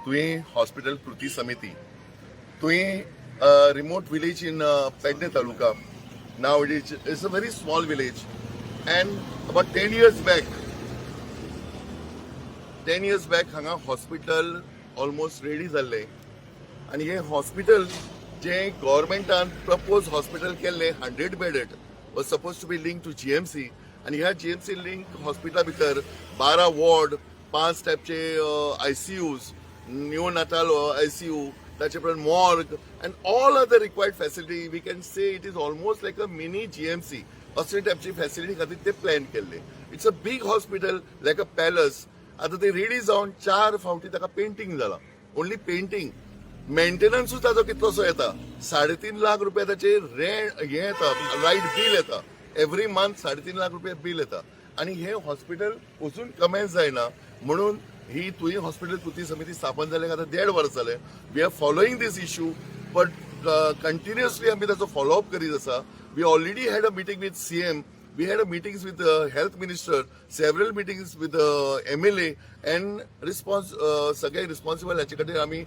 तुयें हॉस्पिटल कृती समिती. तुयें remote village in Pedne taluka. Now it's a very small village and about 10 years back, 10 years back हांगा hospital almost ready जाल्लें आनी हें हॉस्पिटल जे गव्हर्मेंटान प्रपोज हॉस्पिटल केल्लें, 100 bedded, was suppose to be link to GMC. आनी ह्या GMC link हॉस्पिटला भितर 12 ward, पांच टायपचे आयसीयूज, निओनाटल आयसीयू, ताचे उपरांत morgue and all other required facility. We can say it is almost like a mini GMC. असले टायपची facility खातीर ते प्लॅन केल्ले. It's a big hospital, like a palace. आता ते रेडी जावन चार फावटी ताका पेंटींग जाला. ओनली पेंटींग, मेंटेनन्सूच ताजो कितलोसो येता, 3.5 लाख रुपया ताचे रेंट हे येता, लायट बील येता. एवरी मंथ 3.5 लाख रुपया बील येता आणि हे हॉस्पिटल अजून कमेन्स जायना. म्हणून ही तुयें हॉस्पिटल कृती समिती स्थापन जाले आतां देड वर्स जालें. We are following this issue, but continuously आमी ताचो फॉलोअप करीत आसा. We already had a meeting with CM. We had a meetings with the health minister, several meetings with the MLA and response सगळे रिस्पॉन्सिबल हाचे कडेन आमी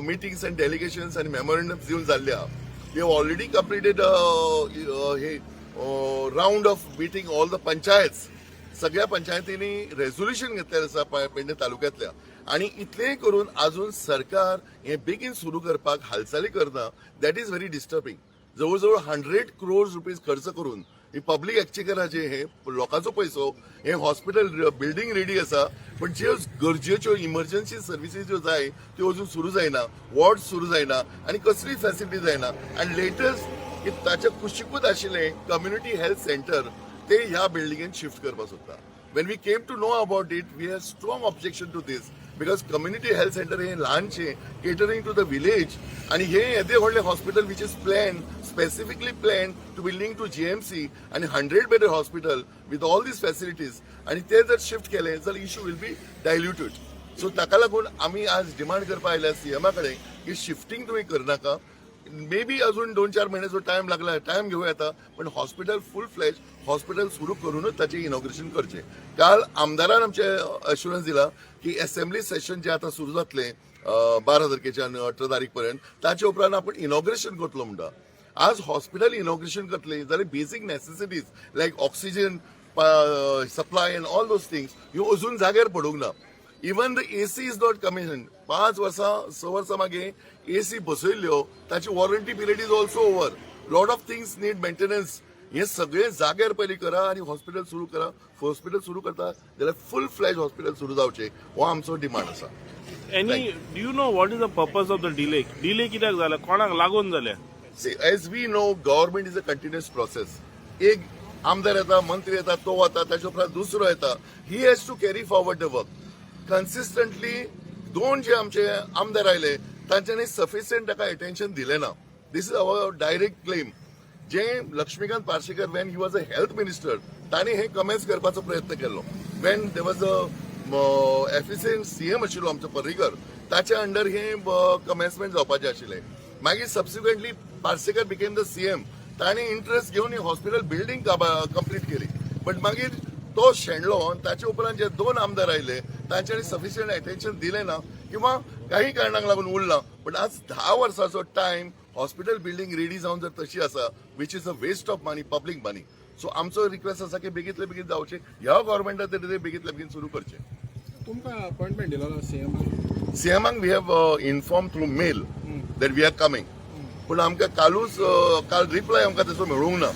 meetings and डेलिगेशन्स आनी memorandum दिवन जाल्ले आहा. We have already completed hey round of meeting all the panchayats. सगळ्या पंचायतींनी resolution घेतलेलें आसा पेडणे तालुक्यांतल्या. आनी इतलेंय करून अजून सरकार हे बेगीन सुरू करपाक हालचाली करना. That is very disturbing. जवळ जवळ 100 क्रोर्स रुपीज खर्च करून ही पब्लीक एक्चेकराचे, हे लोकांचो पयसो, हे हॉस्पिटल बिल्डींग रेडी आसा, पण ज्यो गरजेच्यो इमर्जन्सी सर्विसीस ज्यो जाय त्यो अजून सुरू जायना, वॉर्ड सुरू जायना आनी कसली फॅसिलिटी जायना. आनी लेटस्ट की ताच्या कुशीकूच आशिल्लें कम्युनिटी हेल्थ सेंटर ते ह्या बिल्डिंगेन शिफ्ट करपाक सोदता. When we came to know about it, we have strong objection to this, because community health center हे ल्हानशें, केटरिंग टू the village, आणि हे येदे व्हडलें hospital, which is plan, specifically plan to be link to GMC आणि 100 bedded hospital with all these facilities, आणि ते जर शिफ्ट केले जाल्यार issue will be diluted. So ताका लागून आमी आज डिमांड करपा आयल्या सीएमा कडेन की शिफ्टींग तुमी करनाका. मे बी अजून 2-4 महिन्याचो टायम लागला, टायम घेवं येता, पण हॉस्पिटल, फुल फ्लॅज हॉस्पिटल सुरू करूनच ताचें इनॉग्रेशन करचें. काल आमदारान आमचे अश्युरन्स दिला की असेंब्ली सेशन जे आतां सुरू जातलें 12 तारखेच्यान 18 तारीख पर्यंत, ताचे उपरांत आपण इनॉग्रेशन करतलो म्हणटा. आज हॉस्पिटल इनॉग्रेशन करतले जाल्यार basic necessities like oxygen supply and all those things ह्यो अजून जाग्यार पडूंक ना. Even the AC is not commission. 5 वर्सां, 6 वर्सां मागे एसी बसयल्ल्यो, ताची warranty period is also over. Lot of things need maintenance. हे सगळे जाग्यार पयलीं करा आनी हॉस्पिटल सुरू करा. हॉस्पिटल सुरू करता जाल्यार फुल फ्लॅज हॉस्पिटल सुरू जावचें, हो आमचो डिमांड आसा. Any do you know what is the purpose of the delay? Delay कित्याक जाला, कोणाक लागून जाल्या? See, as we know, government is a continuous process. एक आमदार येता, मंत्री येता, तो वता, ताच्या उपरांत दुसरो येता. He has to carry forward the work consistently. दोन जे आमचे आमदार आयले, तांच्यांनी सफिशियंट ताका अटेन्शन दिलें ना. This is our direct claim. J Laxmikant Parsekar, when he was a health minister, तांणी हे कमेन्स करपाचो प्रयत्न केल्लो. When there was a efficient CM आशिल्लो आमचो पर्रीकर, ताच्या अंडर हे कमेन्समेंट जावपाचें आशिल्लें. मागीर subsequently Parsekar became the CM. ताणें इंट्रस्ट घेवन ही हॉस्पिटल बिल्डींग कंप्लीट केली, बट मागीर तो शेणलो आनी ताचे उपरांत जे दोन आमदार आयले, तांच्यांनी सफिशियंट अटेन्शन दिलें ना किंवा काही कारणांक लागून उरला. पण आज 10 वर्साचो टायम हॉस्पिटल बिल्डींग रेडी जावन जर तशी आसा, which is a waste of money, public money. So आमचो रिक्वेस्ट आसा की बेगीतले बेगीन जावचें, ह्या गव्हर्मेंटान तरी ते बेगीतले बेगीन सुरू करचें. तुमकां अपॉइंटमेंट दिलो सीएमान? सीएमाक we have inform through mail that we are coming, पूण आमकां कालूच काल रिप्लाय आमकां तसो मेळूंक ना.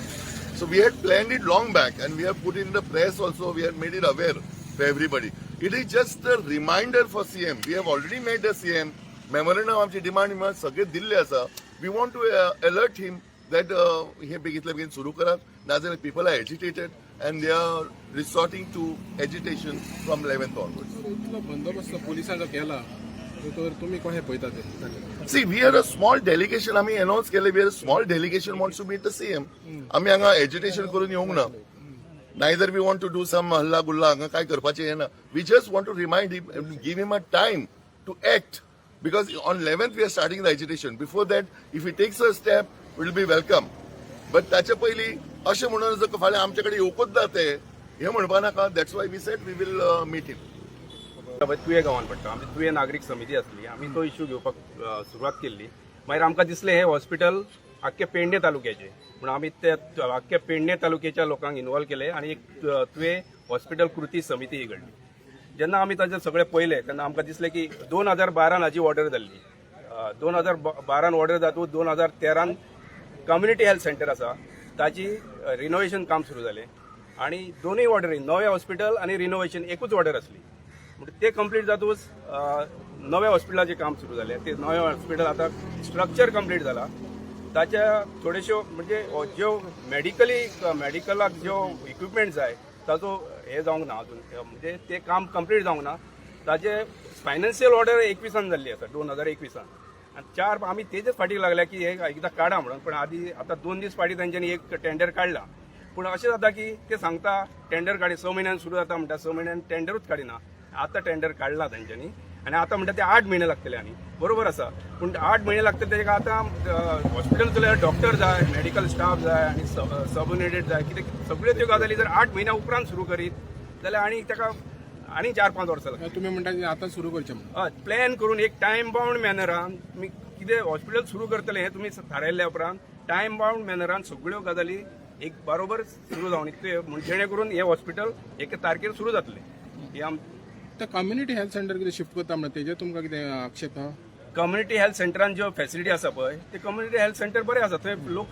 So we had plan it long back and we have put in the press also. We have made it aware to everybody. It is just a reminder for CM. We have already made the CM memorandum. आमची demand सगळे दिल्ले आसा. We want to alert him that हे बेगीतले बेगीन सुरू करात, नाजाल्यार people are agitated and they are resorting to agitation from 11th onwards. इतलो बंदोबस्त पोलिसांचो केला तर तुमी कशें पळयता ते? See, we are a small delegation. आम्ही अनाउन्स केले, we are a small delegation wants to meet the CM. आम्ही हांगा एजिटेशन करून येवंक ना. Neither we want to do some हल्ला गुल्ला. हांगा काय करपाचें हें ना. We just want to remind him, give him a time to act, because on 11th we are starting the agitation. Before that, if he takes a step, will be welcome, but ताचे पयलीं अशें म्हणून जर फाल्यां आमचे कडेन येवकूच ना ते, हें म्हणपा नाका. That's why we said we will meet him. पळय तुये गांवान पडटा. आमी तुये नागरीक समिती आसली, आमी तो इश्यू घेवपाक सुरवात केल्ली. मागीर आमकां दिसलें हें हॉस्पिटल आख्खे पेडणे तालुक्याचें म्हणून आमी ते आख्खे पेडणे तालुक्याच्या लोकांक इन्वॉल्व केले आनी एक तुये हॉस्पिटल कृती समिती ही घडली. जेन्ना आमी ताजें सगळें पळयलें तेन्ना आमकां दिसलें की 2012न हाजी ऑर्डर जाल्ली. 2012न ऑर्डर जातूच 2013न कम्युनिटी हेल्थ सेंटर आसा ताची रिनोव्हेशन काम सुरू जालें आनी दोनूय ऑर्डरी, नवें हॉस्पिटल आनी रिनोव्हेशन, एकूच ऑर्डर आसली. म्हणटा ते कंप्लीट जातूच नव्या हॉस्पिटलाचें काम सुरू जालें. ते नवें हॉस्पिटल आतां स्ट्रक्चर कंप्लीट जाला. ताच्या थोड्योश्यो म्हणजे ज्यो मेडिकली मेडिकलाक ज्यो इक्विपमेंट जाय ताचो हे जावंक ना अजून, म्हणजे ते काम कंप्लीट जावंक ना. ताचे फायनान्शियल ऑर्डर 21न जाल्ली आसा, 2021न. आनी चार आमी तेजेच फाटीक लागल्या की हे एकदां काडा म्हणून. पण आदी आतां 2 दीस फाटीं तेंच्यांनी एक टेंडर काडला. पूण अशें जाता की ते सांगता टेंडर काडी, 6 म्हयन्यान सुरू जाता म्हणटा, 6 म्हयन्यान टेंडरूच काडिना. आतां टेंडर काडला तेंच्यांनी आनी आतां म्हणटा ते 8 म्हयने लागतले. आनी बरोबर आसा, पूण 8 म्हयने लागतले तेका आतां हॉस्पिटल चलय, डॉक्टर जाय, मेडिकल स्टाफ जाय आनी सब युनिट जाय. कितें सगळ्यो त्यो गजाली जर 8 म्हयन्या उपरांत सुरू करीत जाल्यार आनी ताका आनी 4-5 वर्सां लागतलीं. तुमी म्हणटा की आतां सुरू करचें म्हणून. हय, प्लॅन करून एक टायम बाउंड मॅनरान तुमी कितें हॉस्पिटल सुरू करतले हें तुमी थारायल्ल्या उपरांत टायम बाउंड मॅनरान सगळ्यो गजाली एक बरोबर सुरू जावन ते जेणे करून हें हॉस्पिटल एके तारखेर सुरू जातलें हे आम ते कम्युनिटी हेल्थ सेंटर कितें शिफ्ट करता म्हणटा, तेजेर तुमकां कितें आक्षेप आहा? कम्युनिटी हेल्थ सेंटरान ज्यो फॅसिलिटी आसा पळय, ते कम्युनिटी हेल्थ सेंटर बरें आसा, थंय लोक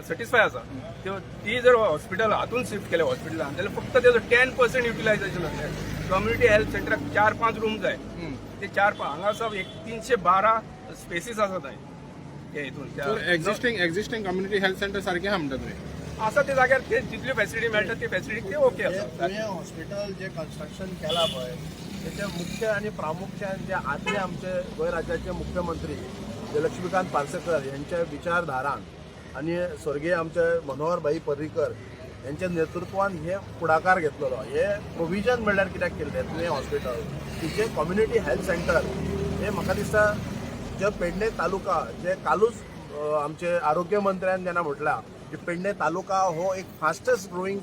सॅटिस्फाय आसा. त्यो ती जर हॉस्पिटल हातून शिफ्ट केलें हॉस्पिटलान जाल्यार फक्त तेजो 10% युटिलायझेशन जातलें. कम्युनिटी हेल्थ सेंटराक 4-5 रूम जाय. ते चार पांच हांगा आसा, एक 312 स्पेसीस आसा थंय ते हितून तर existing community health centre सारकें आहा म्हणटा तुमी? आसा ते जाग्यार ते जितल्यो फॅसिलिटी मेळटा ती फॅसिलिटी ते ओके आसा. तुवें हॉस्पिटल जे कन्स्ट्रक्शन केलां पळय, तेचे मुख्य आनी प्रामुख्यान जे आदले आमचे गोंय राज्याचे मुख्यमंत्री जे लक्ष्मीकांत पार्सेकर यांच्या विचारधारान आनी स्वर्गीय आमचे मनोहर भाई पर्रीकर यांच्या नेतृत्वान हे फुडाकार घेतलेलो. हे प्रोविजन म्हणल्यार कित्याक केल्लें तुवें हॉस्पिटल की जे कम्युनिटी हेल्थ सेंटर हे म्हाका दिसता जे पेडणे तालुका जे कालूच आमचे आरोग्य मंत्र्यान जेन्ना म्हटलां की पेडणे तालुका हो एक फास्टेस्ट ग्रोईंग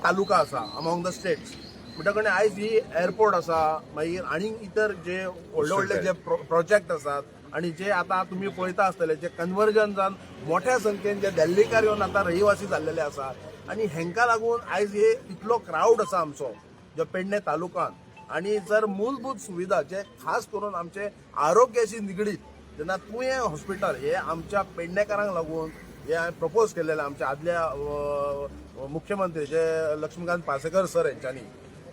तालुका आसा अमोंग the states म्हणटा. आयज ही एअरपोर्ट आसा, मागीर आनीक इतर जे व्हडले व्हडले जे प्रोजेक्ट आसात आणि जे आता तुमी पळयता आसतले जे कन्वर्जन जावन मोठ्या संख्येन जे दिल्लीकार येवन आतां रहिवासी जाल्लेले आसा आणि हेंकां लागून आयज हे इतलो क्रावड आसा आमचो जो पेडणे तालुकान. आणि जर मूलभूत सुविधा जे खास करून आमचे आरोग्याशी निगडीत जेन्ना तुयें हॉस्पिटल हे आमच्या पेडणेकारांक लागून हे हांवें प्रपोज केलेलें आमच्या आदल्या मुख्यमंत्री जे लक्ष्मीकांत पार्सेकर सर यांच्यांनी,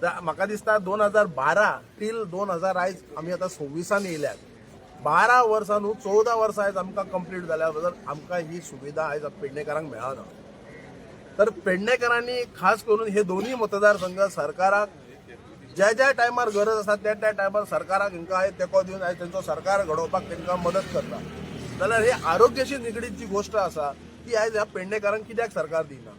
तर म्हाका दिसता 2012 टील 2000, आयज आमी आतां 26न येयल्यात, 12 वर्सां न्हू, 14 वर्सां आयज आमकां कंप्लीट जाल्या बगर आमकां ही सुविधा आयज पेडणेकारांक मेळना. तर पेडणेकरांनी खास करून हे दोन्ही मतदारसंघ सरकाराक ज्या ज्या टायमार गरज आसा त्या त्या टायमार सरकाराक हिंकां आयज तेंको दिवन आयज तेंचो सरकार घडोवपाक तेंकां मदत करता. जाल्यार ही आरोग्याशी निगडीत जी गोश्ट आसा ती आयज ह्या पेडणेकारांक कित्याक सरकार दिना?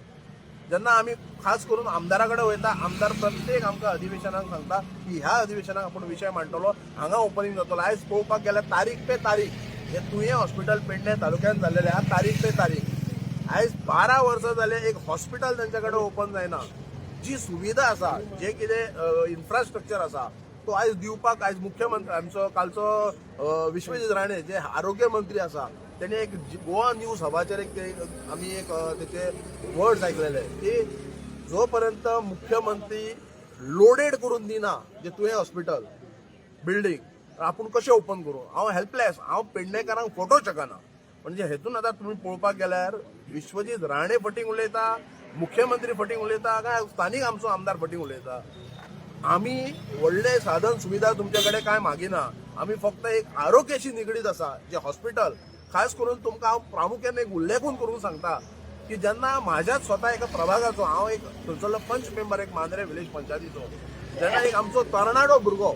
जेन्ना आमी खास करून आमदारा कडेन वयता, आमदार प्रत्येक आमकां अधिवेशनाक सांगता की ह्या अधिवेशनाक आपूण विशय मांडटलो, हांगा ओपनिंग जातलो. आयज पळोवपाक गेल्यार तारीख पे तारीख हे तुयें हॉस्पिटल पेडणे तालुक्यान जाल्लेलें आहा. तारीख पे तारीख आयज 12 वर्सां जाले एक हॉस्पिटल तेंच्या कडेन ओपन जायना. जी सुविधा आसा, जे कितें इन्फ्रास्ट्रक्चर आसा तो आयज दिवपाक आयज मुख्यमंत्री आमचो कालचो विश्वजीत राणे जे आरोग्य मंत्री आसा तेणे एक गोवा न्यूज हबाचेर एक ते आमी एक तेचे वर्ड्स आयकलेले की जो पर्यंत मुख्यमंत्री लोडेड करून दिना जे तुवें हॉस्पिटल बिल्डींग आपूण कशें ओपन करूं, हांव हेल्पलेस, हांव पेडणेकारांक फटोवंक शकना. म्हणजे हेतून आतां तुमी पळोवपाक गेल्यार विश्वजीत राणे फटींग उलयता, मुख्यमंत्री फटींग उलयता काय स्थानीक आमचो आमदार फटींग उलयता? आमी व्हडले साधन सुविधा तुमचे कडेन काय मागिना. आमी फक्त एक आरोग्याशी निगडीत आसा जे हॉस्पिटल. खास करून तुमकां हांव प्रामुख्यान एक उल्लेखून करूंक सांगता की जेन्ना म्हाज्याच स्वता एका प्रभागाचो हांव एक थंयसरलो पंच मेंबर एक मांद्रे विलेज पंचायतीचो, जेन्ना एक आमचो तरणाटो भुरगो,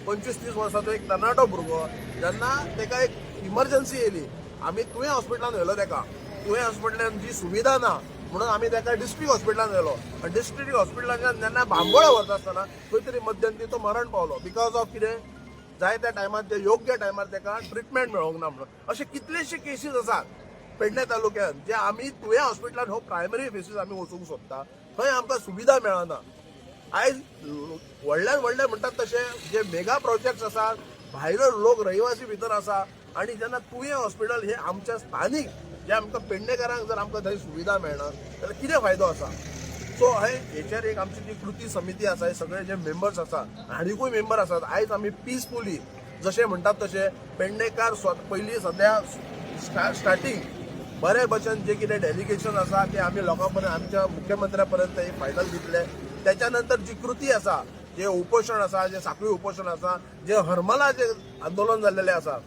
25-30 वर्साचो एक तरणाटो भुरगो, जेन्ना तेका एक इमर्जन्सी येयली, आमी तुयें हॉस्पिटलान व्हेलो तेका. तुयें हॉस्पिटलान जी सुविधा ना म्हणून आमी तेका डिस्ट्रिक्ट हॉस्पिटलान व्हेलो आनी डिस्ट्रिक्ट हॉस्पिटलांच्यान जेन्ना बांबोळे व्हरता आसतना खंय तरी मध्यंती तो मरण पावलो. Because of कितें जाय त्या टायमार ते योग्य टायमार तेका ट्रिटमेंट मेळोंक ना म्हणून. अशे कितलेशे केसीस आसात पेडणे तालुक्यात जे आमी तुयें हॉस्पिटलान हो प्रायमरी बेसीस आमी वचूंक सोदता, थंय आमकां सुविधा मेळना. आयज व्हडल्यान व्हडले म्हणटात तशे जे मेगा प्रोजेक्ट्स आसात, भायलो लोक रहिवासी भितर आसा. आनी जेन्ना तुयें हॉस्पिटल हे आमच्या स्थानीक जे आमकां पेडणेकारांक जर आमकां थंय सुविधा मेळना जाल्यार कितें फायदो आसा? सो हे हेचेर एक आमची जी कृती समिती आसा, हे सगळे जे मेंबर्स आसा, आनिकूय मेंबर आसात. आयज आमी पिसफुली जशें म्हणटात तशें पेडणेकार पयलीं सद्या स्टार्टींग बरे भशेन जे कितें डेलिगेशन आसा ते आमी लोकां पर्यंत, आमच्या मुख्यमंत्र्या पर्यंत ही फायनल दितले. त्याच्या नंतर जी कृती आसा, जे उपोशण आसा, जे साखळी उपोशण आसा, जे हरमला जे आंदोलन जाल्लेलें आसा,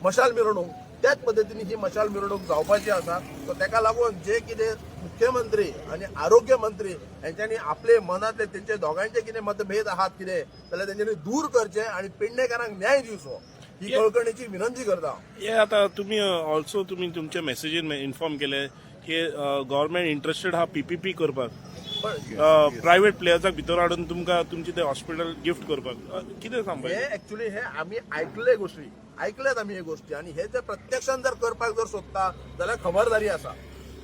मशाल मिरवणूक, त्याच पद्दतीन ही मशाल मिरवणूक जावपाची आसा. सो तेका लागून जे कितें मुख्यमंत्री आनी आरोग्य मंत्री हेंच्यांनी आपले मनांतले तेंचे दोगांयचे कितें मतभेद आहात कितें जाल्यार तेंच्यांनी दूर करचे आनी पेडणेकारांक न्याय दिवचो ही कळकळीची विनंती करता हांव. हे आता तुम्ही ऑल्सो तुम्ही तुमच्या मेसेजीन इन्फॉर्म केले की गव्हर्मेंट इंटरेस्टेड हा पीपीपी करपाक, पण प्रायव्हेट प्लेयर्साक भितर हाडून तुमकां तुमचे ते हॉस्पिटल गिफ्ट करपाक. कितें सांगपाक? हे ऍक्च्युली हे आमी आयकले, गोष्टी ऐकल्यात आमी हे गोष्टी. आणि हे जर प्रत्यक्षान जर करपाक जर सोदता जाल्यार खबरदारी आसा,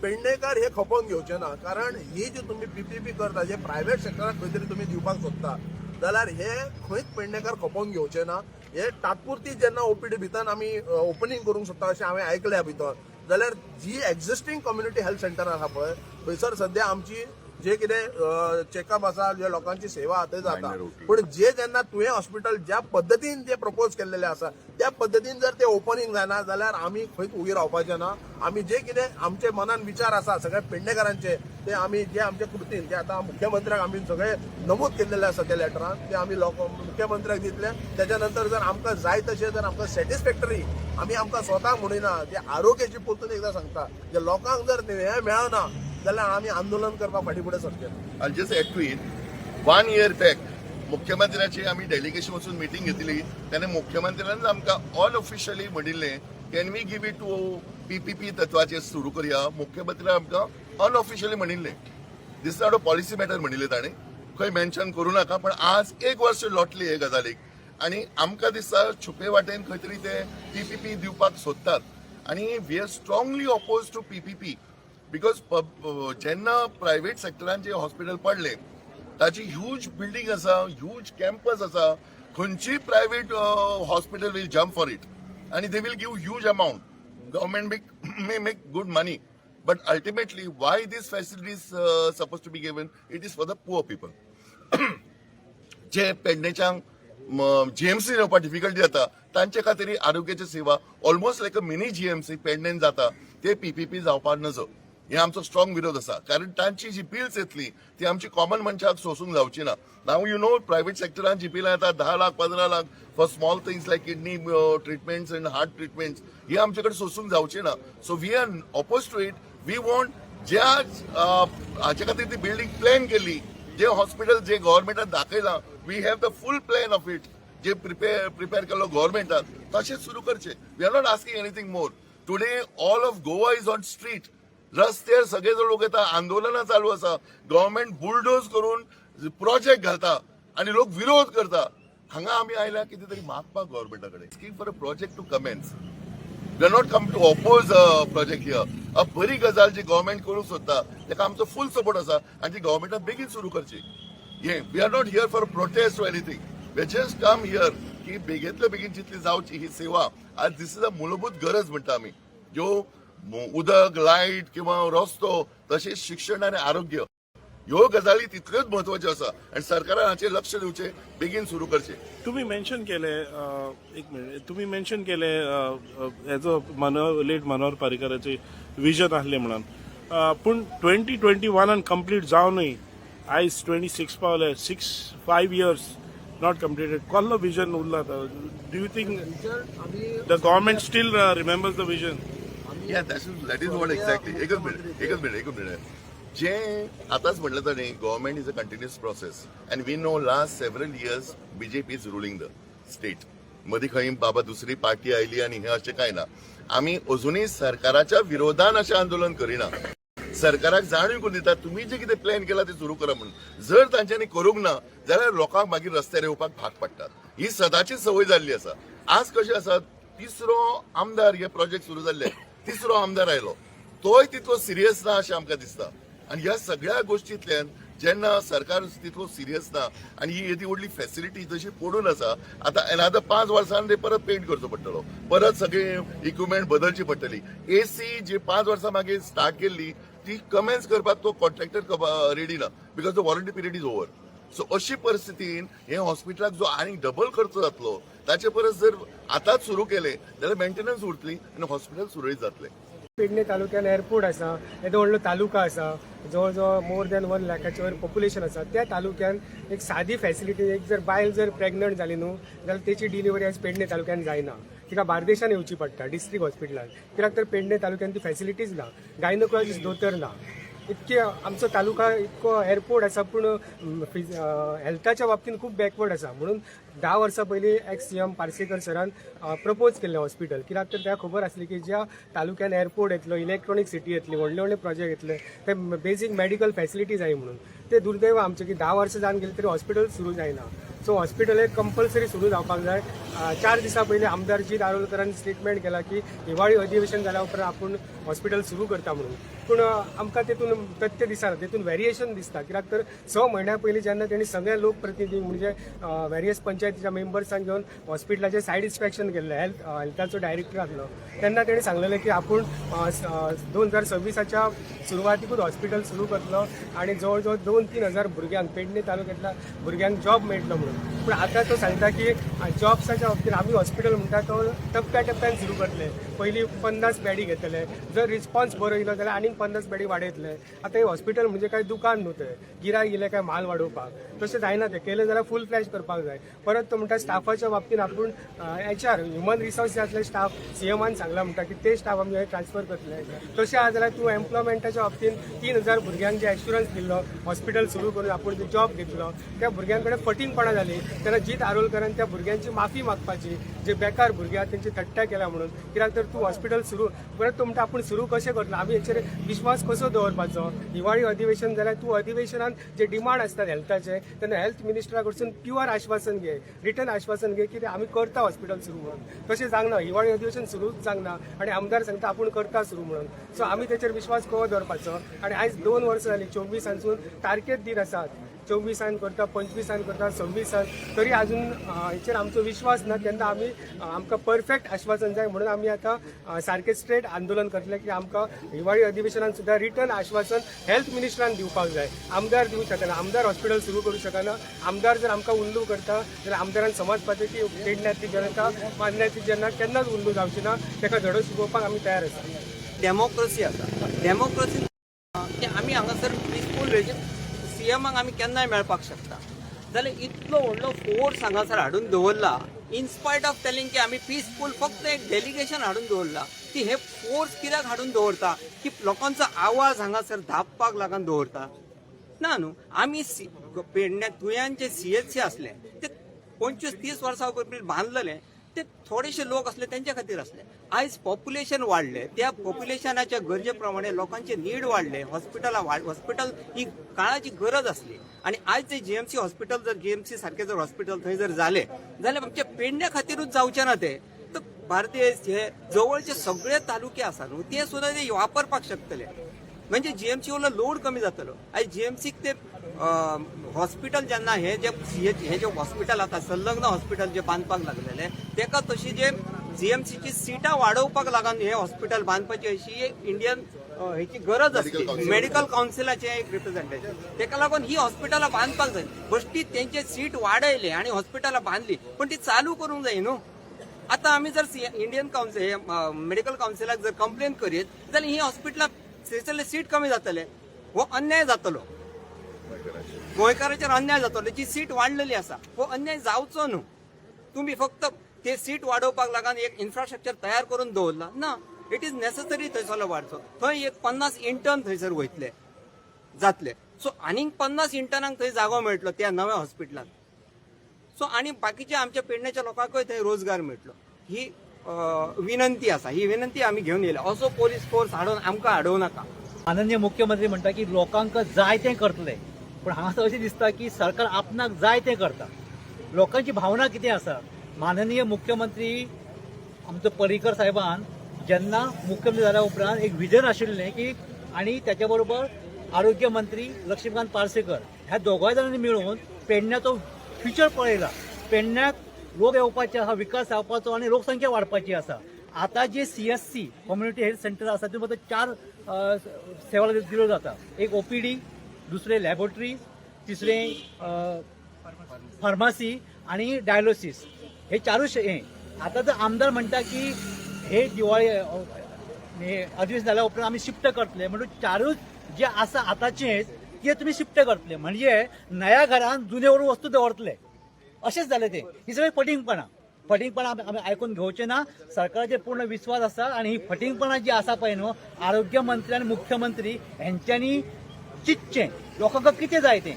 पेडणेकार हे खपोवन घेवचे ना. कारण ही जी तुमी पीपीपी करता, जे प्रायव्हेट सेक्टराक खंय तरी तुमी दिवपाक सोदता जाल्यार हे खंयच पेडणेकार खपोवन घेवचे ना. हे तात्पुरती जेन्ना ओपीडी भितर आमी ओपनिंग करूंक सोदता अशें हांवें आयकल्या भितर, जाल्यार जी एक्झिस्टींग कम्युनिटी हेल्थ सेंटर आसा पळय, थंयसर सद्या आमची जे कितें चेकअप आसा, जे लोकांची सेवा आहा थंय जाता. Minor OT. पण जे जेन्ना तुवें हॉस्पिटल ज्या पद्दतीन जे प्रपोज केल्लेले आसा त्या पद्दतीन जर ते ओपनिंग जायना जाल्यार आमी खंयच उगी रावपाचे ना. आमी जे कितें आमचे मनान विचार आसा सगळ्या पेडणेकारांचे, ते आमी जे आमच्या कृतीन जे आतां मुख्यमंत्र्याक आमी सगळे नमूद केल्लेले आसा त्या लेटरान, ते आमी लोक मुख्यमंत्र्याक दितले. त्याच्या नंतर जर आमकां जाय तशें जर आमकां सॅटिस्फॅक्टरी, आमी आमकां स्वताक म्हणिना, जे आरोग्याची परतून एकदां सांगता, जे लोकांक जर हें मेळना जाल्यार आमी आंदोलन करपाक फाटीं फुडें सरचे ना. I'll just add to it. One year back मुख्यमंत्र्याची आमी डेलिगेशन वचून मिटींग घेतली. त्याने मुख्यमंत्र्यान आमकां ऑल ऑफिशियली म्हणिल्लें, can we give it to PPP तत्वाचेर सुरू करया. मुख्यमंत्र्यान आमकां अनऑफिशियली म्हणिल्लें, this not a policy matter म्हणिल्लें ताणें, खंय मेन्शन करूं नाका. पण आज एक वर्स लोटली हे गजालीक आनी आमकां दिसता छुपे वाटेन खंय तरी ते पीपीपी दिवपाक सोदतात आनी we are strongly oppose to PPP because जेन्ना प्रायव्हेट सेक्टरान जे हॉस्पिटल पडले, ताची ह्यूज बिल्डींग आसा, ह्यूज कॅम्पस आसा. खंयची private hospital will jump for it आनी they will give huge amount. Government may make good money, but ultimately why this facilities suppose to be given? It is for the poor people. जे पेडणेच्यांक GMC येवपाक difficulty जाता तांचे खातीर ही आरोग्याची सेवा almost like a mini GMC पेडणेन जाता. ते पीपीपी जावपाक नजो हे आमचो स्ट्रॉंग विरोध आसा, कारण तांची जी बिल्स येतली ती आमची कॉमन मनशाक सोसूंक जावची ना. नाव you know private सेक्टरान जी बिलां येता 10 lakh, 15 lakh for small things like kidney treatments and heart treatments, ही आमचे कडेन सोसूंक जावची ना. So we are oppose to it. We want ज्या हाचे खातीर ती बिल्डींग प्लॅन केली, जे हॉस्पिटल जे गव्हर्मेंटान दाखयलां, we have the full plan of it, J prepare केल्लो गव्हर्मेंटान, तशें सुरू करचें. We are not asking anything more. Today all of Goa is on street. रस्त्यार सगळे जण लोक येता, आंदोलनां चालू आसा. गव्हर्मेंट बुलडोज करून प्रोजेक्ट घालता आनी लोक विरोध करता. हांगा आमी आयल्या कितें तरी मागपाक गव्हर्मेंटा कडेन, asking for a project to commence. We are not come to oppose project here. A बरी गजाल जी गव्हर्मेंट करूंक सोदता ताका आमचो फूल सपोर्ट आसा आनी ती गव्हर्मेंटान बेगीन सुरू करची. हे we are not here for protest or anything. We just come here की बेगीतले बेगीन जितली जावची ही सेवा. आज this is a मूलभूत गरज म्हणटा आमी, ज्यो उदक, लायट किंवा रस्तो, तशेंच शिक्षण आनी आरोग्य ह्यो गजाली तितल्योच म्हत्वाच्यो आसा आनी सरकारान हाचेर लक्ष दिवचें, बेगीन सुरू करचें. तुम्ही मेन्शन केले, एक मिनिट, तुम्ही मेन्शन केले हेजो मनोहर, लेट मनोहर पर्रीकराचे विजन आहले म्हणून. पूण 2021न कंप्लीट जावनूय आयज 26 पावले, 6, 5 years not completed. कसलो विजन उरला? Do you think vision आमी the government still remembers the vision? Yeah, that is what exactly. एकच मिनिट, एकच मिनिट, एकच मिनिट. जे आताच म्हटलं ताणें, government is a continuous process and we know last several years BJP is ruling the state. मदीं खंय बाबा दुसरी पार्टी आयली आनी हें अशें कांय ना. आमी अजुनूय सरकाराच्या विरोधान अशें आंदोलन करिना. सरकाराक जाणीव करून दिता, तुमी जे कितें प्लॅन केला ते सुरू करा म्हणून. जर तांच्यांनी करूंक ना जाल्यार लोकांक मागीर रस्त्यार येवपाक भाग पडटात. ही सदांची संवय जाल्ली आसा. आज कशें आसा, तिसरो आमदार, हे प्रोजेक्ट सुरू जाल्ले तिसरो आमदार आयलो, तोय तितलो सिरियस ना अशें आमकां दिसता. आनी ह्या सगळ्या गोष्टींतल्यान जेन्ना सरकार तितलो सिरियस ना आनी ही येदी व्हडली फॅसिलिटी जशी पडून आसा, आतां एनादर 5 वर्सान ते परत पेंट करचो पडटलो, परत सगळे इक्विपमेंट बदलची पडटली. एसी जी 5 वर्सां मागीर स्टार्ट केल्ली ती कमेन्स करपाक तो कॉन्ट्रॅक्टर रेडी ना, because the warranty period is over. So अशी परिस्थितीन हे हॉस्पिटलाक जो आनीक डबल खर्च जातलो, ताचे परस जर आतांच सुरू केले जाल्यार मेंटेनन्स उरतली आनी हॉस्पिटल सुरळीत जातलें. पेडणे तालुक्यान एअरपोर्ट आसा, येदो व्हडलो तालुका आसा, जवळ जवळ मोर दॅन 1 लॅखाचे वयर पॉप्युलेशन आसा. त्या तालुक्यान एक सादी फॅसिलिटी, एक जर बायल जर प्रेग्नंट जाली न्हू जाल्यार तेची डिलिव्हरी आयज पेडणे तालुक्यान जायना. तिका बार्देशान येवची पडटा डिस्ट्रिक्ट हॉस्पिटलान, कित्याक तर पेडणे तालुक्यान ती फॅसिलिटीज ना, गायनोकॉलॉजिस्ट दोतोर ना. इतके आमचो तालुका, इतको एअरपोर्ट आसा, पूण हेल्थाच्या बाबतीन खूब बॅकवर्ड आसा. म्हणून 10 वर्सां पयलीं एक्स सीएम पार्सेकर सरान प्रपोज केल्लें हॉस्पिटल, कित्याक तर ताका खबर आसली की ज्या तालुक्यान एअरपोर्ट येतलो, इलेक्ट्रॉनीक सिटी येतली, व्हडले व्हडले प्रोजेक्ट येतले, ते बेजीक मेडिकल फॅसिलिटी जाय म्हणून. ते दुर्दैव आमचें की 10 वर्सां जावन गेली तरी हॉस्पिटल सुरू जायना. सो हॉस्पिटल हे कंपल्सरी सुरू जावपाक जाय. 4 दिसां पयलीं आमदार जीत आरोलकरान स्टेटमेंट केला की हिवाळी अधिवेशन जाल्या उपरांत आपूण हॉस्पिटल सुरू करता म्हणून. पूण आमकां तेतून तथ्य दिसना, तेतून व्हेरिएशन दिसता, कित्याक तर 6 म्हयन्या पयलीं जेन्ना तेणी सगळे लोकप्रतिनिधी म्हणजे व्हेरियस पंचायतीच्या मेंबर्सांक घेवन हॉस्पिटलाचें सायड इन्स्पेक्शन केल्लें, हेल्थाचो डायरेक्टर आसलो, तेन्ना तेणी सांगलेलें की आपूण 2026च्या सुरवातीकूच हॉस्पिटल सुरू करतलो आनी जवळ जवळ 2-3 हजार भुरग्यांक, पेडणे तालुक्यांतल्या भुरग्यांक जॉब मेळटलो म्हणून. पूण आतां तो सांगता की जॉब्साच्या बाबतीत आमी हॉस्पिटल म्हणटा तो टप्प्या टप्प्यान सुरू करतले. पयलीं 50 बेडी घेतले, जर रिस्पॉन्स बरो येयलो जाल्यार आनीक 50 बेडी वाडयतले. आतां हे हॉस्पिटल म्हणजे काय दुकान न्हू तें, गिरायक येयलें काय माल वाडोवपाक. तशें जायना तें. केलें जाल्यार फूल फ्लॅश करपाक जाय. परत तो म्हणटा स्टाफाच्या बाबतीन आपूण एचआर, ह्युमन रिसोर्स जे आसले स्टाफ, सीएमान सांगला म्हणटा की ते स्टाफ आमी ट्रान्सफर करतले. तशें आसा जाल्यार तूं एम्प्लॉयमेंटाच्या बाबतीन 3000 भुरग्यांक जे एश्युरन्स दिल्लो, हॉस्पिटल सुरू करून आपूण जे जॉब घेतलो, त्या भुरग्यां कडेन फटींगपणां जाली. तेन्ना जीत आरोलकरान त्या भुरग्यांची माफी मागपाची, जे बेकार भुरगे आहात तेंची थट्टा केल्या म्हणून. कित्याक तर तूं हॉस्पिटल सुरू, परत तो म्हणटा आपूण सुरू कशें करतलो, आमी हेचेर विश्वास कसो दवरपाचो? हिवाळी अधिवेशन जाल्यार तूं अधिवेशनान जे डिमांड आसतात हेल्थाचे, तेन्ना हेल्थ मिनिस्टरा कडसून प्युअर आश्वासन घे, रिटन आश्वासन घे की ते आमी करता हॉस्पिटल सुरू म्हणून. तशें जावंक हिवाळी अधिवेशन सुरूच जावंक ना आनी आमदार सांगता आपूण करता सुरू म्हणून. सो आमी तेचेर विश्वास कसो दवरपाचो? आनी आयज 2 वर्सां जालीं, 24सानसून तारखेच दीत आसात, 24सान करता, 25सान करता, 26सान, तरी अजून हेचेर आमचो विश्वास ना. तेन्ना आमी आमकां परफेक्ट आश्वासन जाय म्हणून आमी आतां सारकें स्ट्रेट आंदोलन करतले की आमकां हिवाळी अधिवेशनान सुद्दां रिटर्न आश्वासन हेल्थ मिनिस्टरान दिवपाक जाय. आमदार दिवंक शकना, आमदार हॉस्पिटल सुरू करूं शकना. आमदार जर आमकां उल्लू करता जाल्यार आमदारान समजपाचें की पेडण्यांतली जनता, मान्याची जनता केन्नाच उल्लू जावची ना. ताका धडो शिकोवपाक आमी तयार आसा. डेमोक्रेसी आसा. डेमोक्रेसी की आमी हांगासर पिसफूल रेजीम, सीएमाक आमी केन्नाय मेळपाक शकता. जाल्यार इतलो व्हडलो फोर्स हांगासर हाडून दवरला, इनस्पायट ऑफ टेलिंग की आमी पिसफूल फक्त एक डेलिगेशन हाडून दवरला, की हे फोर्स कित्याक हाडून दवरता? की लोकांचो आवाज हांगासर धापपाक लागून दवरता ना न्हू. आमी पेडण्या तुयांचे सीएचसी आसले ते 25-30 वर्सां पयलीं बांदलेले, ते थोडेशे लोक असले तेंच्या खातीर असले. आयज पॉप्युलेशन वाडले, त्या पॉप्युलेशनाच्या गरजे प्रमाणे लोकांचे नीड वाडले, हॉस्पिटलां वाड, हॉस्पिटल ही काळाची गरज आसली. आणि आयज जे जीएमसी हॉस्पिटल, जर जीएमसी सारखे जर हॉस्पिटल थंय जर जाले जाल्यार आमच्या पेडण्या खातीरूच जावचे ना ते, तर बार्देस हे जवळचे सगळे तालुके आसा न्हू, ते सुद्दां ते वापरपाक शकतले. म्हणजे जीएमसी वयलो लोड कमी जातलो. आयज जीएमसीक ते हॉस्पिटल जेन्ना हे जे सीएच हे जे हॉस्पिटल आतां संलग्न हॉस्पिटल जे बांदपाक लागलेले, तेका तशी जे जीएमसीची सिटां वाडोवपाक लागून हे हॉस्पिटल बांदपाची अशी एक इंडियन हेची गरज आसली, मेडिकल कावन्सिलाचे एक रिप्रेझेंटेशन. तेका लागून ही हॉस्पिटलां बांदपाक जाय. बश्टी तेंचे सीट वाडयले आनी हॉस्पिटलां बांदली, पण ती चालू करूंक जाय न्हू. आता आमी जर इंडियन कावन्सिल, मेडिकल कावन्सिलाक जर कंप्लेन करीत जाल्यार ही हॉस्पिटलां थंयसरले सीट कमी जातले. हो अन्याय जातलो, गोंयकाराचेर अन्याय जातलो. जी सीट वाडलेली आसा हो अन्याय जावचो न्हू. तुम्ही फक्त ते सीट वाडोवपाक लागून एक इन्फ्रास्ट्रक्चर तयार करून दवरला ना. It is necessary थंयसरलो वाडचो. थंय एक 50 इंटर्न थंयसर वयतले जातले, सो आनीक 50 इंटर्नांक थंय जागो मेळटलो त्या नव्या हॉस्पिटलान. सो आनी बाकीच्या आमच्या पेडण्याच्या लोकांकूय थंय रोजगार मेळटलो. ही विनंती आसा, ही विनंती आमी घेवन येयल्या. असो पोलीस फोर्स हाडून आमकां हाडोवं नाका. माननीय मुख्यमंत्री म्हणटा की लोकांक जाय तें करतले, पूण हांगासर अशें दिसता की सरकार आपणाक जाय तें करता. लोकांची भावना कितें आसा? माननीय मुख्यमंत्री आमचो पर्रीकर साहेबान जेन्ना मुख्यमंत्री जाल्या उपरांत एक विजन आशिल्लें की आनी त्याच्या बरोबर आरोग्य मंत्री लक्ष्मीकांत पार्सेकर ह्या दोगांय जाणांनी मिळून पेडण्याचो फ्युचर पळयला. पेडण्याक लोक येवपाचे आसा, विकास जावपाचो आनी लोकसंख्या वाडपाची आसा. आतां जे CSC community health centre आसा तितून फक्त चार सेवा दिल्यो जाता. एक ओपीडी, दुसरें लॅबोरेटरी, तिसरें फार्मासी आनी डायलोसीस. हे चारूच हे आतां जर आमदार म्हणटा की हे दिवाळी हे अधिवेशन जाल्या उपरांत आमी शिफ्ट करतले, म्हणून चारूच जे आसा आतांचेच ते तुमी शिफ्ट करतले, म्हणजे नया घरान जुने व्हरून वस्तू दवरतले अशेंच जालें तें. ही सगळीं फटींगपणां, फटींगपणां आमी आयकून घेवचे ना. सरकाराचेर पूर्ण विस्वास आसा आनी ही फटींगपणां जी आसा पळय न्हू, आरोग्य मंत्री आनी मुख्यमंत्री हेंच्यांनी चिंतचें लोकांक कितें जाय तें.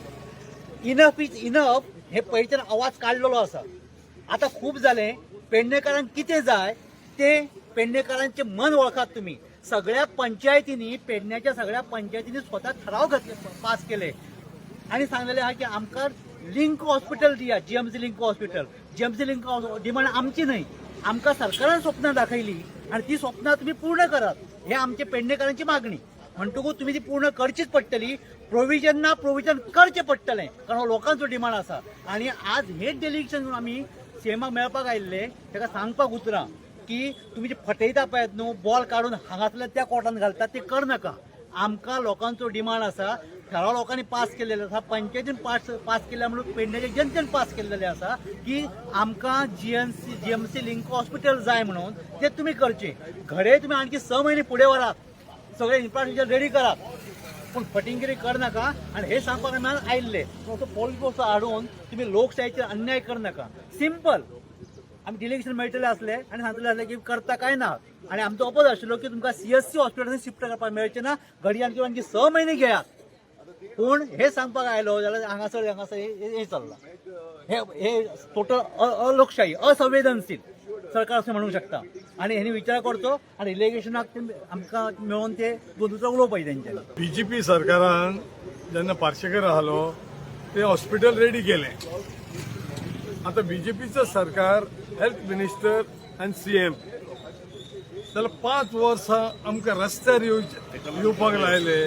इनफ is enough हे पयलींच्यान आवाज काडलेलो आसा. आतां खूब जालें. पेडणेकारांक कितें जाय तें पेडणेकारांचें मन वळखात तुमी. सगळ्या पंचायतींनी, पेडण्याच्या सगळ्या पंचायतींनी स्वता ठराव घातले, पास केले आनी सांगलेले आहा की आमकां लिंक हॉस्पिटल दिया, GMC link hospital. GMC link demand आमची न्हय, आमकां सरकारान स्वप्नां दाखयली आनी ती स्वप्नां तुमी पूर्ण करात हे आमचे पेडणेकारांची मागणी. म्हणटकूच तुमी ती पूर्ण करचीच पडटली. प्रोविजन ना, प्रोविजन करचें पडटलें, कारण हो लोकांचो डिमांड आसा. आनी आज हेच डेलिगेशन आमी सीएमाक मेळपाक आयिल्ले, ताका सांगपाक उतरां की तुमी जे फटयता पळयात न्हू, बॉल काडून हांगासरल्यान त्या कोर्टान घालतात, ते करनाका. आमकां लोकांचो डिमांड आसा. ठराव लोकांनी पास केलेले आसा, पंचायतीन पास केल्या, म्हणून पेडण्याच्या जनतेन पास केलेले आसा की आमकां जीएमसी लिंक हॉस्पिटल जाय म्हणून ते तुमी करचे. घडये तुमी आणखी 6 म्हयने फुडें व्हरात, सगळे इन्फ्रास्ट्रक्चर रेडी करात, पूण फटिंगिरी करनाका. आनी हे सांगपाक आमी आयिल्ले. तो पोलीस हाडून तुमी लोकशाहीचेर अन्याय करनाका. सिंपल, आमी डिलिगेशन मेळटले आसले आनी सांगतले आसले की करता काय ना. आनी आमचो अपोज आशिल्लो की तुमकां सीएससी हॉस्पिटलान शिफ्ट करपाक मेळचें ना, घडये आणखी आणखी 6 म्हयने घेयात. पूण हे सांगपाक आयलो जाल्यार हांगासर हांगासर हे हे चल्लां, हे हे टोटल अलोकशाही, असंवेदनशील सरकार अशें म्हणूंक शकता. आनी हेणी विचार करचो आनी रिलेगेशनाक ते आमकां मेळोवन ते दोन दुसरो उलोवपाचें तेंच्यांनी. बीजेपी सरकारान जेन्ना पार्सेकर आसलो ते हॉस्पिटल रेडी केलें. आतां बीजेपीचं सरकार, हेल्थ मिनिस्टर आनी सीएम, जाल्यार 5 वर्सां आमकां रस्त्यार येवपाक लायले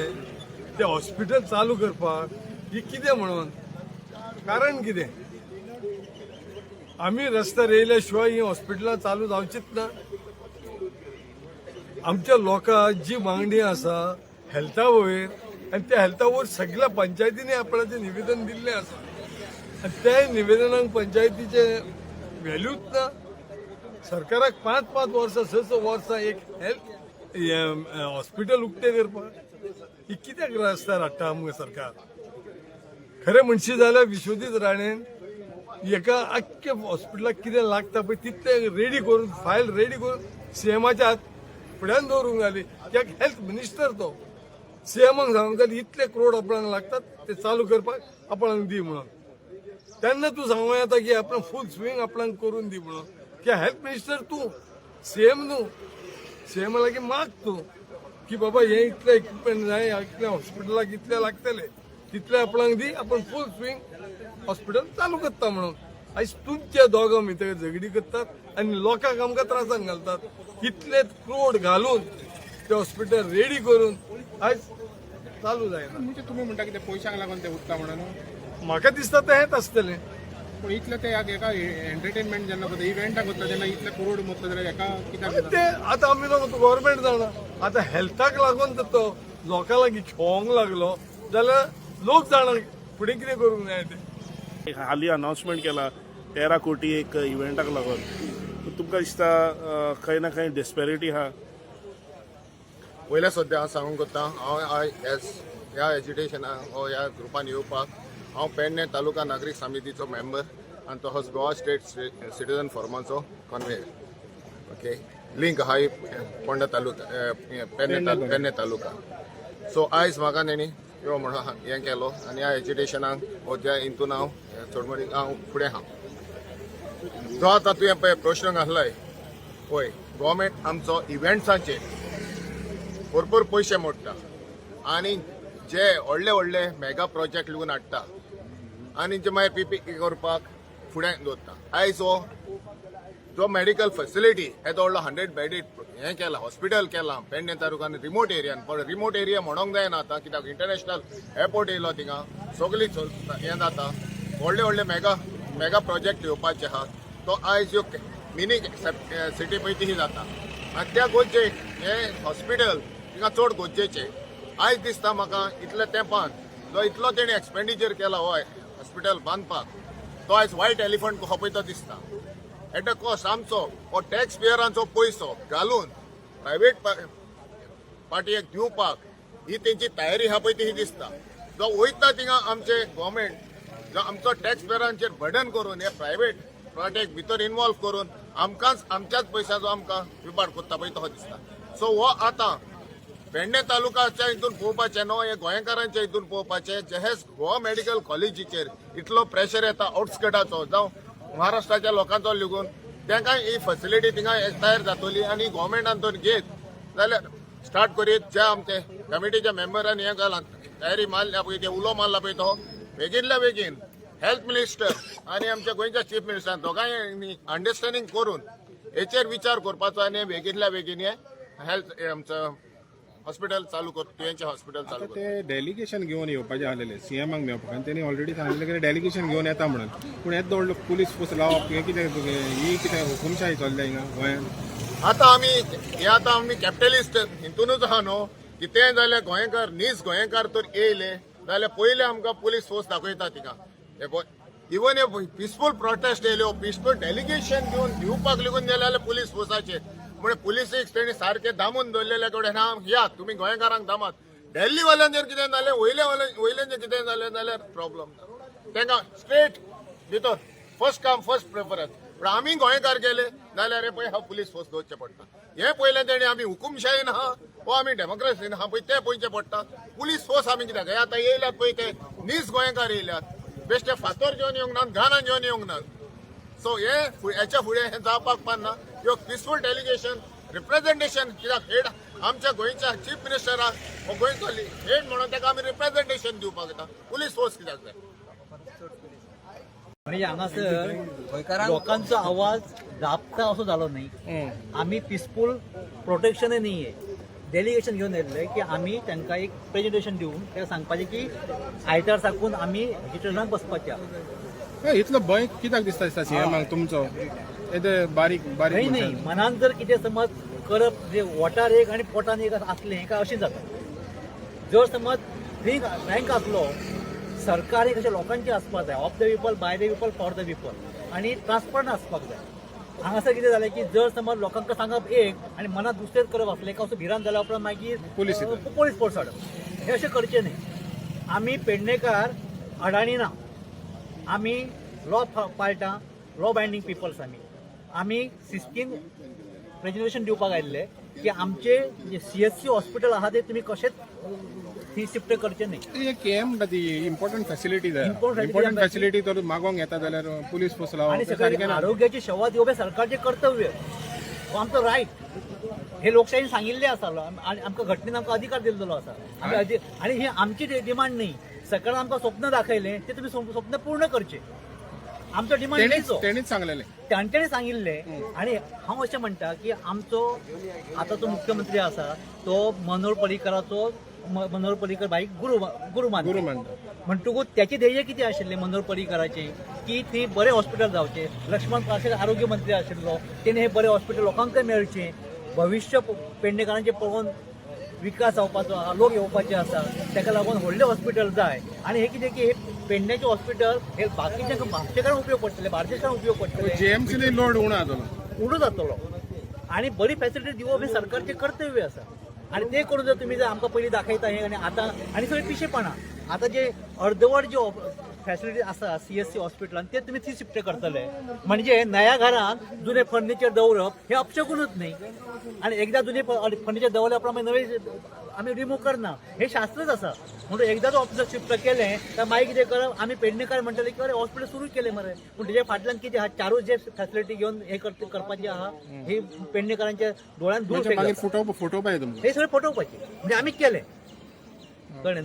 ते हॉस्पिटल चालू करपाक. ही कितें म्हणून कारण कितें? आमी रस्त्यार येयल्या शिवाय ही हॉस्पिटलां चालू जावचीच ना. आमच्या लोकांक जी मागणी आसा हेल्था वयर, आनी त्या हेल्था वयर सगळ्या पंचायतींनी आपणाचें निवेदन दिल्लें आसा आनी त्या निवेदनाक पंचायतीचे व्हॅल्यूच ना. सरकाराक 5-5 वर्सां, 6-6 वर्सां एक हेल्थ हॉस्पिटल उक्तें करपाक ही कित्याक रस्त्यार हाडटा आमकां सरकार? खरें म्हणशी जाल्यार विश्वजीत राणेन एका आख्ख्या हॉस्पिटलाक कितें लागता पळय तितलें रेडी करून, फायल रेडी करून सीएमाच्या हात फुड्यान दवरूंक जाली. कित्याक हेल्थ मिनिस्टर तो. सीएमाक सांगूंक जाली इतले क्रोड आपणाक लागतात ते चालू करपाक, आपणाक दी म्हणून. तेन्ना तूं सांगूं येता की आपण फूल स्विंग आपणाक करून दी म्हणून. की हेल्थ मिनिस्टर तूं, सीएम न्हू. सीएमा लागीं माग तूं की बाबा हे इतले इक्विपमेंट जाय, इतले हॉस्पिटलाक इतले लागतले, तितले आपणाक दी, आपण फूल स्विंग हॉस्पिटल चालू करता म्हणून. आयज तुमच्या दोगां भितर झगडी करतात आनी लोकांक आमकां त्रासान घालतात. इतले क्रोड घालून ते हॉस्पिटल रेडी करून आयज चालू जायना. म्हणजे तुमी म्हणटा की ते पयशांक लागून ते उरता म्हणून? म्हाका दिसता तें हेंच आसतलें. पूण इतले ते एका एंटरटेनमेंट जेन्ना करता, इव्हेंटाक वतले तेन्ना इतले करोड मोतले जाल्यार एका कित्याक ते आतां आमी लोक गव्हर्मेंट जाणा. आतां हेल्थाक लागून तर तो लोकां लागीं खेळोंक लागलो जाल्यार लोक जाणा फुडें कितें करूंक जाय तें. हाली अनाउन्समेंट केला 13 कोटी एक इव्हेंटाक लागून. तुमकां दिसता खंय ना खंय डिस्पॅरिटी आहा? पयल्या सद्या हांव सांगूंक कोत्ता, हांव एस ह्या एजिटेशनाक वो ह्या ग्रुपान येवपाक, हांव पेडणे तालुका नागरीक समितीचो मेंबर आनी तसोच गोवा स्टेट सिटीजन फोरमाचो कन्वेयर. ओके, लिंक आहा ही पोंडा तालुका, पेडणे तालुका. सो आयज म्हाका तेणी यो म्हणून हें केलो आनी ह्या एजिटेशनाक हो त्या हितून हांव चड हांव फुडें आहा. जो आतां तुवें पळय प्रश्न घातलाय, पळय, गोवोरमेंट आमचो इव्हेंट्सांचेर भरपूर पयशे मोडटा आनी जे व्हडले व्हडले मेगा प्रोजेक्ट लिवन हाडटा आनी जे मागीर पीपीपी करपाक फुडें दवरता. आयज हो जो मेडिकल फॅसिलिटी येदो व्हडलो 100 बेडीड हें केलां, हॉस्पिटल केलां पेडणे तालुक्यान रिमोट एरियान. पण रिमोट एरिया म्हणोंक जायना आतां, कित्याक इंटरनॅशनल एअरपोर्ट येयलो थिंगा, सगळी हें जाता, व्हडले व्हडले मेगा मेगा प्रोजेक्ट येवपाचे आहा. तो आयज ह्यो मिनी सिटी पळय ती जाता आनी त्या गरजेक हें हॉस्पिटल थिंगा चड गरजेचें. आयज दिसता म्हाका इतल्या तेंपान जो इतलो तेणी एक्सपेंडिचर केला हो हॉस्पिटल बांदपाक, तो आयज व्हायट एलिफंट कसो पळय तो दिसता. एट अ कॉस्ट आमचो हो टॅक्स पेयरांचो पयसो घालून प्रायवेट पार्टीक दिवपाक ही तेंची तयारी आहा पळय ती दिसता. जो वयता थिंगा आमचे गव्हर्मेंट जो आमचो टॅक्स पेयरांचेर बर्डन करून हे प्रायवेट पार्टीक भितर इन्वॉल्व करून आमकांच आमच्याच पयशाचो आमकां विबाड करता पळय तो दिसता. सो हो आतां पेडणे तालुकाच्या हितून पळोवपाचें न्हू, हे गोंयकारांच्या हितून पळोवपाचें. जेहेच गोवा मेडिकल कॉलेजीचेर इतलो प्रेशर येता आउटस्कर्टाचो जावं महाराष्ट्राच्या लोकांचो लेगून, तांकां ही फॅसिलिटी थिंगा तयार जातली आनी गोवोरमेंटान तर घेत जाल्यार स्टार्ट करीत. ज्या आमचे कमिटीच्या मेंबरांनी हें घालां तयारी मारल्या पळय, ते उलो मारला पळय, तो बेगीनल्या बेगीन हेल्थ मिनिस्टर आनी आमच्या गोंयच्या चीफ मिनिस्टर दोगांय अंडरस्टँडींग करून हेचेर विचार करपाचो आनी बेगीनल्या बेगीन हे हेल्थ आमचं हॉस्पिटल चालू कर, तुयेंचें हॉस्पिटल चालू आतां कर. ते डेलिगेशन घेवन येवपाचें आसलेले सीएमाक मेळपाक आनी तेणी ऑलरेडी सांगलें की डेलिगेशन घेवन येता म्हणून. पूण येदो व्हडलो पुलीस फोर्स लावप हें कितें? ही कितें हुकुमशाही चल्ल्या हिंगा गोंयांत? आता आमी हे आतां आमी कॅपिटलिस्ट हितूनच आहा न्हू. कितेंय जाल्यार गोंयकार, नीज गोंयकार तर येयले जाल्यार पयले आमकां पुलीस फोर्स दाखयता थिंगा. इवन हे पिसफूल प्रोटेस्ट येयल्यो, पिसफूल डेलिगेशन घेवन दिवपाक लेगून गेले जाल्यार पुलीस फोर्साचेर म्हणजे पुलिसीक तेणी सारके दामून दवरलेले कडेन हा या तुमी गोंयकारांक दामात. दिल्लीवाल्यांचेर कितें जालें, वयले वयल्यांचेर कितें जालें जाल्यार प्रॉब्लम ना, तांकां स्ट्रेट भितर फर्स्ट कम फर्स्ट प्रेफरन्स. पूण आमी गोंयकार गेले जाल्यार हे पळय हा पुलीस फोर्स दवरचें पडटा. हें पयलें तेणी आमी हुकुमशाहीन आहा वो आमी डेमोक्रेसीन आहा पळय तें पळोवचें पडटा. पुलीस फोर्स आमी कित्याक? हे आतां येयल्यात पळय ते नीज गोंयकार येयल्यात, बेश्टे फातोर घेवन येवंक नात, गानां घेवन येवंक नात. सो हे हेच्या फुडें हें जावपाक पारना. ह्यो पिसफूल डेलिगेशन रिप्रेझेंटेशन कित्याक हेड आमच्या गोंयच्या चीफ मिनिस्टराक हो गोंयचो हेड म्हणून ताका आमी रिप्रेझेंटेशन दिवपाक येता. पुलीस फोर्स कित्याक जाय? म्हणजे हांगासर लोकांचो आवाज दाबता असो जालो न्ही. आमी पिसफूल प्रोटेक्शनय न्ही, डेलिगेशन घेवन येयल्ले की आमी तांकां एक प्रेजेंटेशन दिवन ताका सांगपाचें की आयतार साकून आमी हॉस्पिटलांत बसपाचे आहा. इतलो भंय कित्याक दिसता दिसता सीएमाक तुमचो येदे बारीक बारीक न्ही न्ही मनशांक? मनान जर कितें समज करप जे वोटार एक आनी पोटान एक आसलें काय अशें जाता. जर समज फ्रँक आसलो सरकार, एक अशें लोकांचें आसपाक जाय, of the people, by the people, for the people, आनी ट्रान्सपरंट आसपाक जाय. हांगासर कितें जालें की जर समज लोकांक सांगप एक आनी मनात दुसरेंच करप आसलें काय असो भिरांत जाल्या उपरांत मागीर पुलीस येता. पुलीस फोर्स हाडप हें अशें करचें न्ही. आमी पेडणेकार अडाणी ना, आमी लॉ पाळटा, लॉ बायंडींग पिपल्स आमी. आमी सिस्टीन प्रेजेंटेशन दिवपाक आयिल्ले की आमचे जे सीएचसी हॉस्पिटल आहा ते तुमी कशेंच थंय शिफ्ट करचे न्ही. ती के म्हणटा ती इम्पॉर्टंट फॅसिलिटी जाय. Important facility. Important facility तर मागोवंक येता जाल्यार पुलीस फोर्स आनी लावप तें सगळे सारकें ना. आरोग्याची सेवा दिवप हें सरकारचें कर्तव्य, हो आमचो रायट. हे लोकशाहीन सांगिल्लें आसा आनी आमकां घटनेन आमकां अधिकार दिल्लो आसा. आमी आनी ही आमची डिमांड न्ही. सरकारान आमकां स्वप्न दाखयलें तें तुमी स्वप्न पूर्ण करचें, आमचो डिमांड तेणीच न्ही तो. तेणीच सांगलेलें. तांच्यानी सांगिल्लें. आनी हांव अशें म्हणटा की आमचो आतांचो मुख्यमंत्री आसा तो मनोहर पर्रीकराचो, मनोहर पर्रीकर भाई गुरू गुरू मानता. गुरू मानता. म्हणटकूच त्याचे ध्येय कितें आशिल्लें मनोहर पर्रीकराचें की थंय बरें हॉस्पिटल जावचें. लक्ष्मण पार्सेकर आरोग्य मंत्री आशिल्लो, तेणे हें बरें हॉस्पिटल लोकांकय मेळचें. भविश्य पेडणेकारांचें पळोवन विकास जावपाचो आहा, लोक येवपाचे आसा, ताका लागून व्हडलें हॉस्पिटल जाय. आनी हें कितें की हे पेडण्याचें हॉस्पिटल हे बाकीच्या म्हापशेकारांक उपयोग पडटलें, बार्देशांक उपयोग पडटलें. जीएमसी लोड उणो जातलो. उणो जातलो आनी बरी फॅसिलिटी दिवप हें सरकारचें कर्तव्य आसा. आनी तें करून जर तुमी जर आमकां पयलीं दाखयता हें आनी आतां आनी सगळें पिशेपणां. आतां जे अर्दवट जे फॅसिलिटी आसा सीएचसी हॉस्पिटलान ते तुमी थंय शिफ्ट करतले म्हणजे नया घरान जुने फर्निचर दवरप हे अपशकुनूच न्ही. आनी एकदां जुने फर्निचर दवरल्या उपरांत मागीर नवे आमी रिमूव करना हे शास्त्रच आसा. म्हणून एकदां जो शिफ्ट केलें तर मागीर कितें करप? आमी पेडणेकार म्हणटले की अरे, हॉस्पिटल सुरू केलें मरे, पूण तेजे फाटल्यान कितें आहा? चारूच जे फॅसिलिटी घेवन हे करपाचें आहा ही पेडणेकारांच्या दोळ्यान धूळ म्हणजे मागीर फेकता. फुटोवप फुटोवपाक तुमकां हे सगळें फटोवपाचें म्हणजे आमी केलें, कळ्ळें?